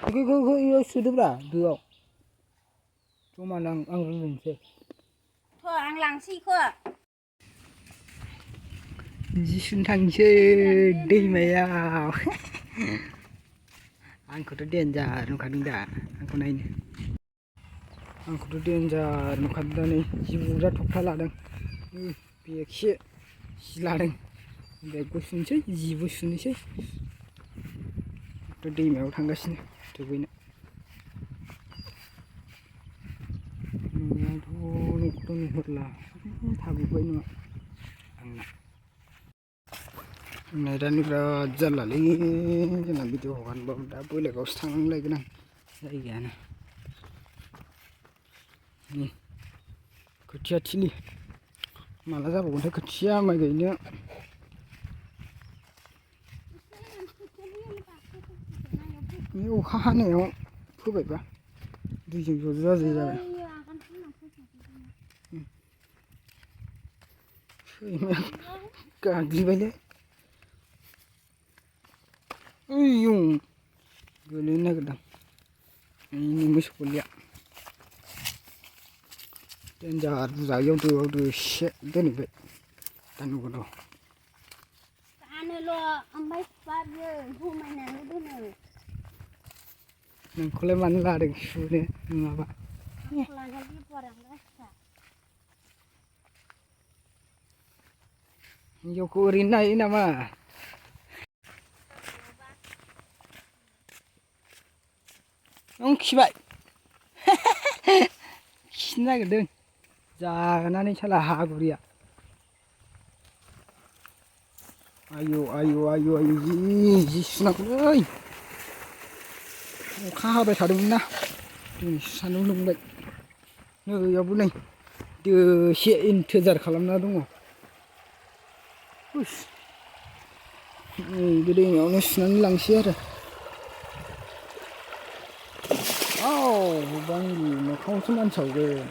Cái sudah berapa? Dua. Cuma ang rừng sih. Thôi ăn lăng xí khơ. Di sun thằng chơi đi mày à. Anh có điện ra nó khăn đã. Anh có này nè. Anh có điện ra nó khăn đây này. Chỉ vừa ra thuốc lá đằng. Việc xe lá đằng. Để có sun chơi gì vừa sun chơi. Tôi đi mèo thằng cái xin. Tôi quên. Thôi tôi một là thằng bị quên nữa. Anh nè. Này ra nước ra dân là lấy cái làm video hoàn bom đã bơi lại có thằng lấy cái này đây kìa này nè cứ chia chili mà là ra bộ thấy cứ chia mấy cái nữa nhiều khá này không cứ vậy ba đi chừng rồi ra gì ra cả gì vậy đấy Uyung, gulina kadang. Ini muskul ya. Dan jar zayong tu shit deni bet. Tanu kono. Ane lo ambai padye hu mana lu ne. Nang kole man la de shune ngapa. La lagi porang rasa. Yo ko rina ina ma. Ông khí vậy khí này cái đơn già nó nên chắc là hạ của đi ạ ayo gì nào ơi khá bài thảo đúng nào sao nó lung bệnh nơi ở bên này từ xe in thừa giật khá lắm đó đúng không cái đây nó lăng xe rồi băng gì mà không xuống ăn sầu rồi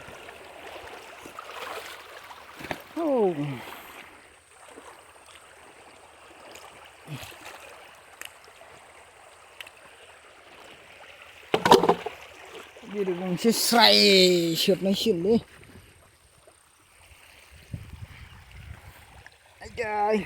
đi được bằng xe xoay sượt này xịn đi ai trời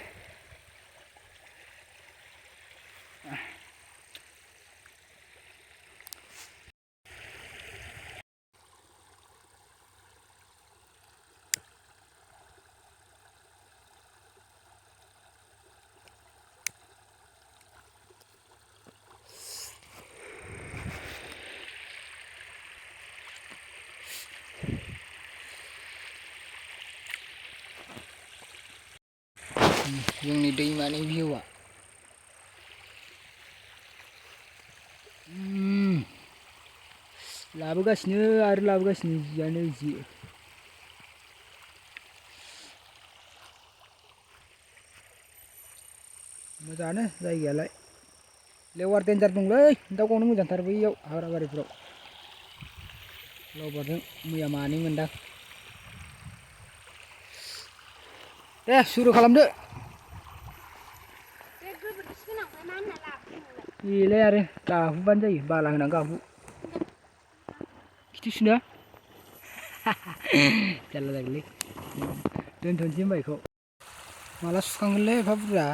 yang ni day mana view ah लाबोगासिनो आरो लाबोगासिनो जियानो जि मोजाङानो जायगायालाय लेवार देन्जार दंलै दाउ गावनो मोजांथार बैयाव हाग्राबारिफ्राव लावबारजों मैया मानै मोनदां दे सुरु खालामदो बेलाय आरो गाहुबानो जायो बाला होनानै गाहु खिथु सुनो जारला जागोनलै दोनथ'नोसै होनबा बेखौ माला सुखांगोनलै एफा बुरजा